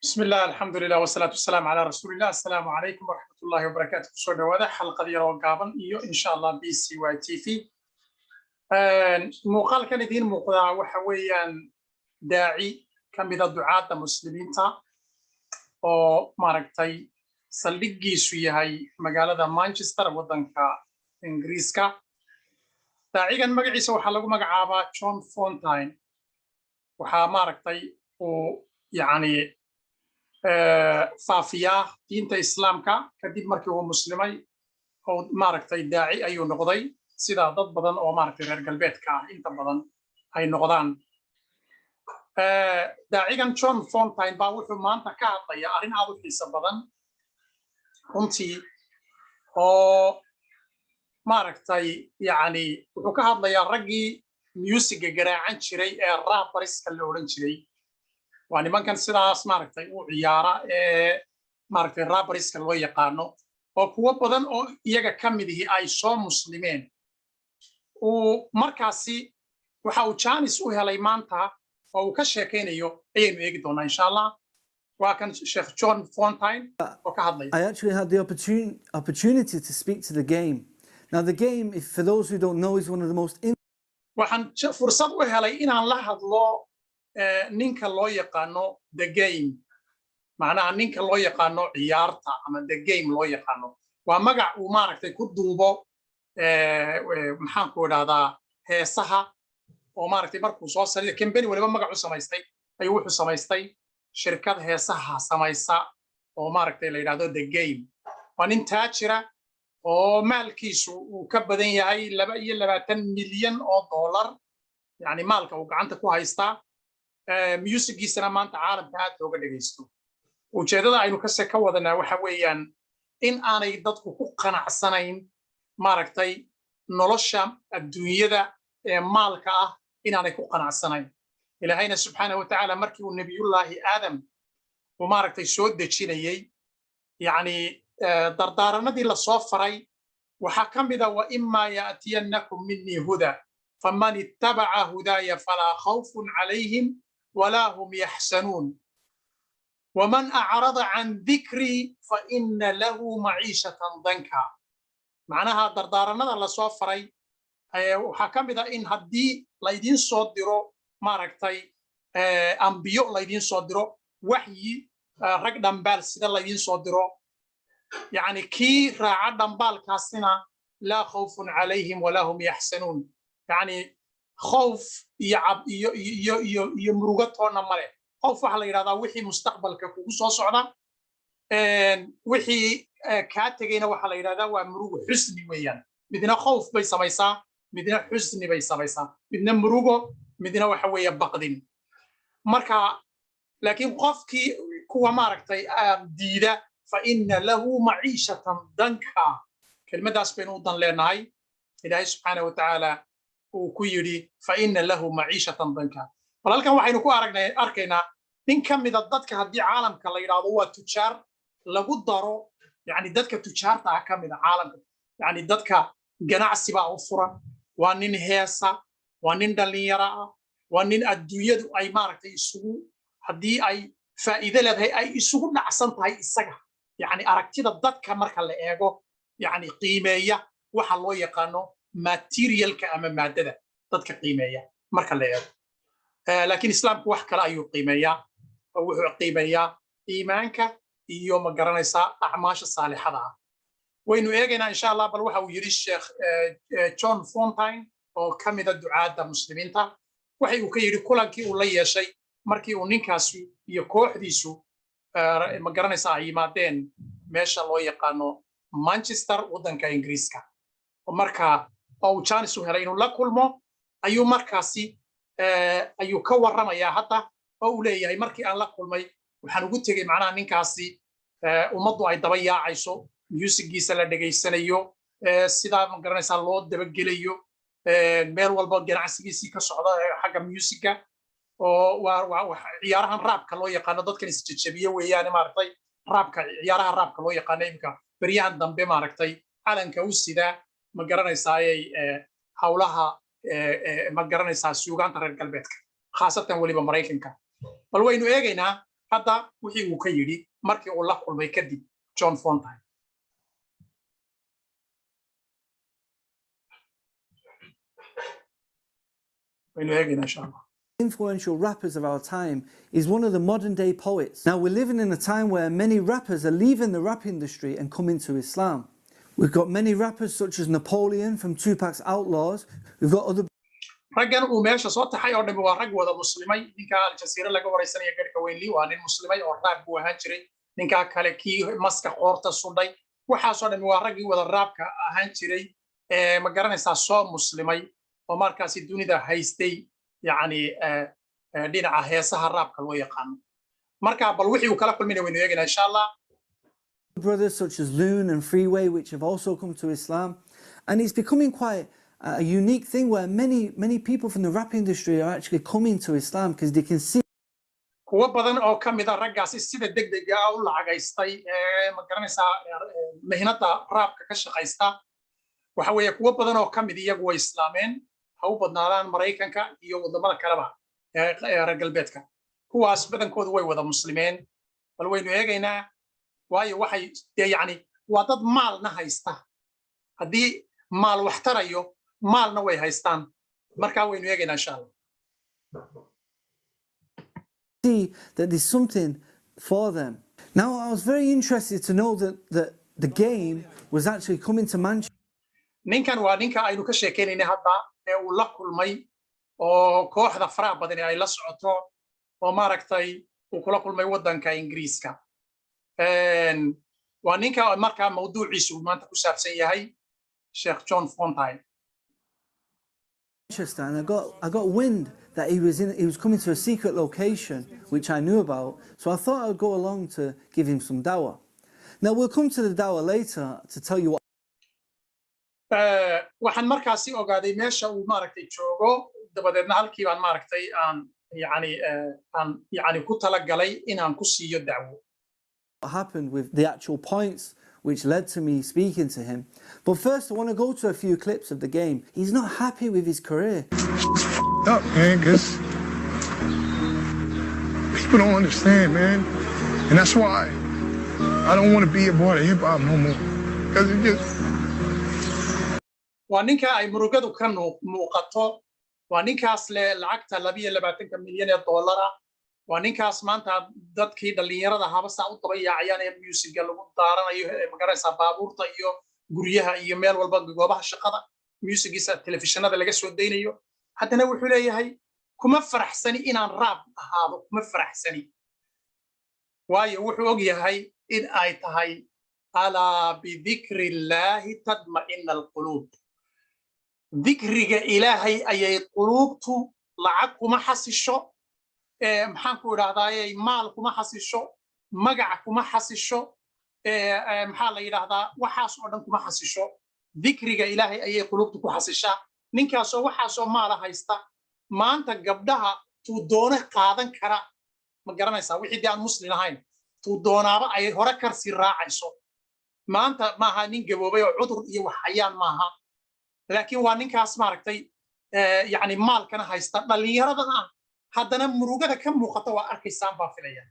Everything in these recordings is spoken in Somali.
بسم الله، الحمد لله، والصلاة والسلام على رسول الله. السلام عليكم ورحمة الله وبركاته. Kusoo dhawaada xalqad yar oo gaaban iyo insha Allah BCY TV. Muuqaalkan idiin muuqdaa waxa weeyaan daaci ka mida ducaadda Muslimiinta oo maaragtay saldhiggiisu yahay magaalada Manchester, waddanka Ingiriiska. Daacigan magaciisa waxaa lagu magacaabaa John Fountain. Waxaa maaragtay uu yacni faafiyaa diinta Islaamka. Kadib markii uu muslimay oo maaragtay daaci ayuu noqday, sida dad badan oo maaragtay reer galbeedka ah inta badan ay noqdaan. Daacigan John Fountain baa wuxuu maanta ka hadlayaa arrin aad u xiiso badan runtii, oo maaragtay yacni wuxuu ka hadlayaa raggii musiga garaacan jiray ee rapperska la odhan jiray. Waa nimankan sidaas maaragtay u ciyaara ee maaragtay rapperska loo yaqaano, oo kuwo badan oo iyaga ka mid ihi ay soo muslimeen. Uu markaasi waxa uu chance u helay maanta oo uu ka sheekaynayo ayaynu eegi doonaa insha Allah. Waa kan Sheekh John Fountain oo ka hadlaya. I actually had the opportunity to speak to The Game. Now, The Game, if, for those who don't know, is one of the most Waxaan fursad u helay inaan la hadlo ninka loo yaqaano The Game, macnaha ninka loo yaqaano ciyaarta ama The Game loo yaqaano. Waa magac uu maaragtay ku duubo, maxaan ku idhahdaa, heesaha oo maaragtay markuu soo sariyo. Company waliba magac u samaystay ayuu wuxuu samaystay shirkad heesaha samaysa oo maaragtay la yidhahdo The Game. Waa nin taajira oo maalkiisu uu ka badan yahay 22 milyan oo dollar, yani maalka uu gacanta ku haystaa. Musigiisana maanta caalamka aad looga dhegaysto. Ujeeddada aynu kase ka wadanaa waxa weeyaan in aanay dadku ku qanacsanayn maaragtay nolosha adduunyada ee maalka ah, inaanay ku qanacsanayn. Ilaahayna subxaanahu wa tacaala markii uu Nebiyullaahi Aadam uu maaragtay soo dejinayey, yacni dardaaranadii lasoo faray waxaa ka mida: وإما يأتينكم مني هدى فمن اتبع هداي فلا خوف عليهم ولا هم يحزنون ومن أعرض عن ذكري فإن له معيشة ضنكا. Macnaha dardaaranada lasoo faray waxaa ka mid ah in haddii laydiin soo diro maaragtay ambiyo, laydiin soo diro waxyi, rag dhambaal sida laydiin soo diro, yacni kii raaca dhambaalkaasina لا خوف عليهم ولا هم يحزنون, yacni khowf iyo cab iyo iyo iyo iyo murugo toonna male. Khowf waxaa la yidhahdaa wixii mustaqbalka kugu soo socda. Wixii kaa tegayna waxaa la yidhahdaa waa murugo, xusni weeyaan. Midna khowf bay samaysaa, midna xusni bay samaysaa, midna murugo, midna waxa weeye baqdin. Marka laakiin qofkii kuwa maaragtay diida, فإن له معيشة ضنكا. Kelmaddaas baynu u dan leenahay. Ilaahay subxaana wa tacaala uu ku yidhi: فإن له معيشة ضنكا. Bal halkan waxaynu ku aragnay, arkaynaa nin ka mida dadka haddii caalamka la yidhaahdo waa tujaar lagu daro, yani dadka tujaarta ah ka mida caalamka, yani dadka ganacsi baa u furan. Waa nin heesa, waa nin dhallinyaro ah, waa nin adduunyadu ay maaragtay isugu, haddii ay faa'iido leedahay, ay isugu dhacsan tahay isaga. Yani aragtida dadka marka la eego, yani qiimeeya waxa loo yaqaano materialka ama maaddada dadka qiimeeya marka la eego. Laakiin Islaamku wax kale ayuu qiimeeyaa, oo wuxuu qiimeeyaa iimaanka iyo, ma garanaysaa, acmaasha saalixada ah. Waynu eegaynaa insha Allah bal waxa uu yidhi Sheekh John Fountain oo ka mida ducaadda Muslimiinta, waxay uu ka yidhi kulankii uu la yeeshay markii uu ninkaasi iyo kooxdiisu, ma garanaysaa, ay yimaadeen meesha loo yaqaano Manchester, waddanka Ingiriiska. Marka oo uu chance u helay inuu la kulmo ayuu markaasi ayuu ka warramayaa hadda, oo uu leeyahay: markii aan la kulmay waxaan ugu tegey macnaha ninkaasi ummaddu ay daba yaacayso, musigiisa la dhegaysanayo, sidaa, ma garanaysaa, loo dabagelayo, meel walba ganacsigiisii ka socda xagga musiga, oo waa ciyaarahan rapka loo yaqaano, dadkan isjejebiye weeyaane, maaragtay rapka, ciyaaraha rapka loo yaqaano imika beryahan dambe maaragtay calanka u sidaa, ma garanaysaaye, hawlaha, ma garanaysaa, suugaanta reer galbeedka, khaasatan weliba Maraykanka. Bal waynu eegaynaa Hadda wixii uu ka yidhi markii uu la kulmay kadib John Fontine. Waynu eegaynaa, insha Allah. Influential rappers of our time is one of the modern day poets. Now, we're living in a time where many rappers are leaving the rap industry and coming to Islam. We've got many rappers such as Napoleon from Tupac's Outlaws. We've got other Raggan uu meesha soo taxay oo dhami waa rag wada muslimay. Ninka Aljasiira laga waraysanaya, garhka weynli, waa nin muslimay oo rap buu ahaan jiray. Ninkaa kale, kii maska qoorta sudhay, waxaasoo dhami waa raggii wada rapka ahaan jiray, ma garanaysaa, soo muslimay oo markaasi dunida haystay, yacni dhinaca heesaha rapka loo yaqaano. Marka bal wixii uu kala kulmayna waynu eegaynaa, insha Allah. brothers such as Loon and Freeway, which have also come to Islam. And it's becoming quite a unique thing where many, many people from the rap industry are actually coming to Islam because they can see Kuwo badan oo ka mid a raggaasi sida degdega ah u lacagaystay, ma garanaysaa, mihnada rapka ka shaqaysta, waxa weeye kuwo badan oo ka mid iyagu way islaameen, ha u badnaadaan Maraykanka iyo waddamada kaleba ee reer galbeedka. Kuwaas badankoodu way wada muslimeen. Bal waynu eegaynaa, waayo waxay dee yacni waa dad maalna haysta. Haddii maal wax tarayo, maalna way haystaan. Markaa waynu eegaynaa, insha Allah. See that there's something for them. Now, I was very interested to know that the Game was actually coming to Manchester. Ninkan waa ninka aynu ka sheekaynayna hadda ee uu la kulmay oo kooxda faraha badani ay la socoto oo maaragtay uu kula kulmay waddanka Ingiriiska. Waa ninka markaa mawduuciisu uu maanta ku saabsan yahay, Sheekh John Fontine. Manchester, and I got wind that he was coming to a secret location which I knew about, so I thought I'd go along to give him some dawah. Now, we'll come to the dawah later to tell you what Waxaan markaasi ogaaday meesha uu maaragtay joogo. Dabadeedna halkii baan maaragtay aan yani aan yani ku talagalay inaan ku siiyo dacwo. happened with the actual points which led to me speaking to him. But first, I want to go to a few clips of The Game. He's not happy with his career. Up, man, because people don't understand, man. And that's why I don't want to be a part of hip hop no more. Because it just, Waa ninka ay murugadu ka muuqato. Waa ninkaas le lacagta 22-ka milyan ee dollara. Waa ninkaas maanta dadkii dhallinyarada habasaa u daba yaacayaan ee muusiga lagu daaranayo, magaraysaa, baabuurta iyo guryaha iyo meel walba, goobaha shaqada, muusigiisa telefishinada laga soo daynayo. Haddana wuxuu leeyahay, kuma faraxsani inaan rap ahaado, kuma faraxsani, waayo wuxuu og yahay in ay tahay alaa bidikri illaahi tadma'ina alquluub. Dikriga Ilaahay ayay quluubtu, lacag kuma xasisho, maxaan ku idhahdaaye, maal kuma xasisho, magac kuma xasisho, maxaa la yidhaahdaa, waxaas oo dhan kuma xasisho. Dikriga Ilaahay ayay quluubtu ku xasishaa. Ninkaasoo waxaasoo maala haysta, maanta gabdhaha tuu doone qaadan kara, ma garanaysaa, wixii dee aan muslin ahayn tuu doonaaba ay hore karsi raacayso. Maanta maaha nin gaboobay oo cudur iyo wax hayaan maaha, laakiin waa ninkaas maaragtay yani maalkana haysta, dhallinyaradana ah, haddana murugada ka muuqata waa arkaysaan baa filaya.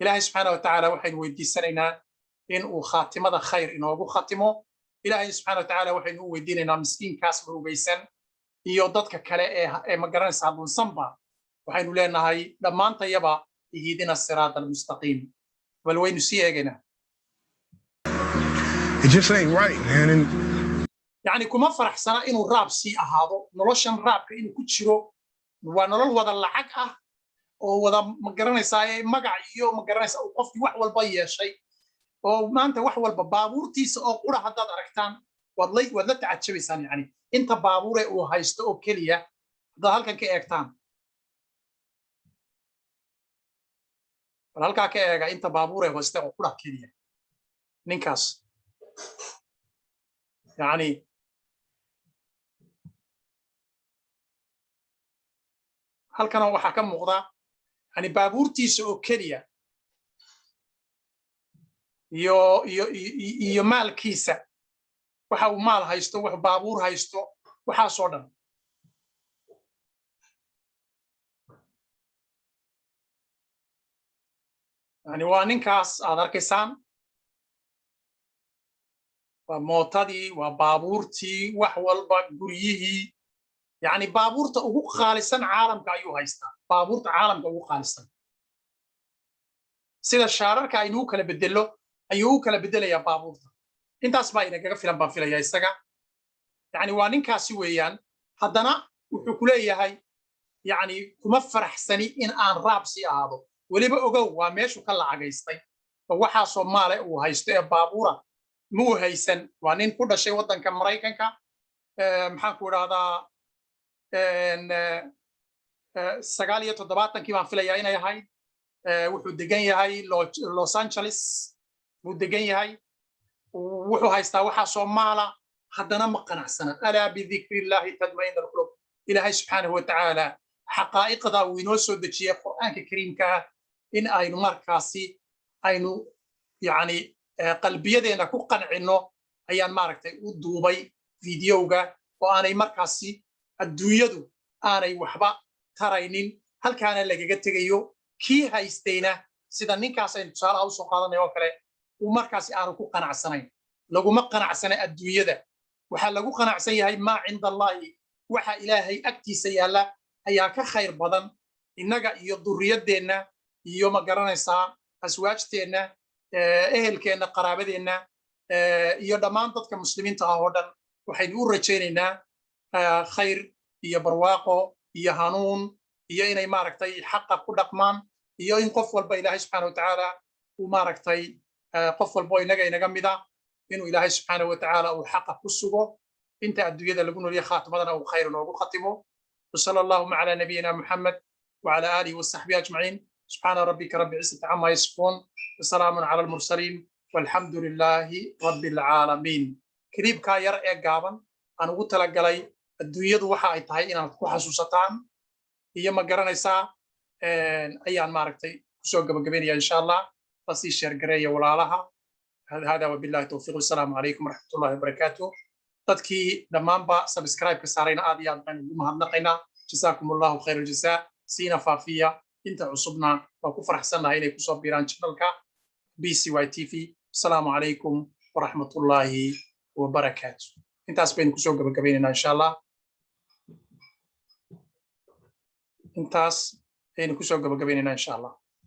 Ilaahay subxaana wa tacaala waxaynu weydiisanaynaa in uu khaatimada khayr inoogu khatimo. Ilaahay subxaana wa tacaala waxaynu u weydiinaynaa miskiinkaas murugaysan iyo dadka kale ee ma garanaysaa dhunsanba. Waxaynu leenahay dhammaantayaba, ihdina siraata almustaqiim. Bal waynu sii eegaynaa. It just ain't right, man. And Yacni kuma faraxsana inuu rap sii ahaado, noloshan rapka inuu ku jiro. Waa nolol wada lacag ah oo wada, ma garanaysaa, magac iyo, ma garanaysaa, uu qofkii wax walba yeeshay oo maanta wax walba, baabuurtiisa oo qura haddaad aragtaan waad la tacajabaysaan. Yani inta baabuure uu haysto oo keliya haddaad halkan ka eegtaan, bal halkaa ka eega inta baabuure haysta oo qura keliya ninkaas. Yani halkana waxaa ka muuqda yani baabuurtiisa oo keliya iyo maalkiisa, waxa uu maal haysto, wuxuu baabuur haysto, waxaasoo dhan. Yani waa ninkaas aad arkaysaan, waa mootadii, waa baabuurtii, wax walba, guryihii. Yani baabuurta ugu qaalisan caalamka ayuu haystaa, baabuurta caalamka ugu qaalisan. Sida shaararka aynu u kala bedelo ayuu u kala bedelayaa baabuurta. Intaas baa inagaga filan baan filaya isaga. Yani waa ninkaasi weeyaan. Haddana wuxuu ku leeyahay, yani, kuma faraxsani in aan rap sii ahaado. Weliba ogow, waa meeshu ka lacagaystay oo waxaasoo maale uu haysto ee baabuura muu haysan. Waa nin ku dhashay waddanka Maraykanka. Maxaan ku idhahdaa, 79-kii baan filayaa inay ahayd. Wuxuu degan yahay Los Angeles buu degan yahay. Wuxuu haystaa waxaasoo maala, haddana ma qanacsana. ألا بذكر الله تطمئن القلوب. Ilaahay subxaanahu wa tacaala xaqaa'iqda uu inoo soo dejiyey Qur'aanka Kariimka ah in aynu markaasi aynu yani qalbiyadeenna ku qancinno ayaan maaragtay u duubay videoga, oo aanay markaasi adduunyadu aanay waxba taraynin, halkaana lagaga tegayo. Kii haystayna, sida ninkaas aynu tusaalaha usoo qaadanay oo kale, uu markaasi aanu ku qanacsanayn. Laguma qanacsana adduunyada, waxaa lagu qanacsan yahay ما عند الله. Waxa Ilaahay agtiisa yaalla ayaa ka khayr badan. Innaga iyo durriyaddeenna iyo, ma garanaysaa, aswaajteenna, ehelkeenna, qaraabadeenna iyo dhammaan dadka Muslimiinta ah oo dhan waxaynu u rajaynaynaa khayr iyo barwaaqo iyo hanuun iyo inay maaragtay xaqa ku dhaqmaan, iyo in qof walba Ilaahay subxaana watacaala uu maaragtay, qof walba oo inaga inaga mida, inuu Ilaahay subxaana watacaala uu xaqa ku sugo inta adduunyada lagu nooliyo, khaatimadana uu khayr noogu khatimo. وصلى اللهم على نبينا محمد وعلى آله وصحبه أجمعين. سبحان ربك رب العزة عما يصفون، وسلام على المرسلين، والحمد لله رب العالمين. Clipkaa yar ee gaaban aan ugu talagalay adduunyadu waxa ay tahay inaad ku xasuusataan iyo, ma garanaysaa, ayaan maaragtay kusoo gabagabaynaya. Insha Allah lasii share gareeya walaalaha. هذا وبالله التوفيق، والسلام عليكم ورحمة الله وبركاته. Dadkii dhammaanba subscribe-ka saarayna aad iyo aad baan ugu mahadnaqaynaa. جزاكم الله خير الجزاء. Siina faafiya, inta cusubna waa ku faraxsannahay inay kusoo biiraan channelka BCY TV. Asalaamu calaykum waraxmat ullaahi wabarakaatu. Intaas baynu kusoo gabagabaynaynaa insha Allah. Intaas ayaynu kusoo gabagabaynaynaa insha Allah.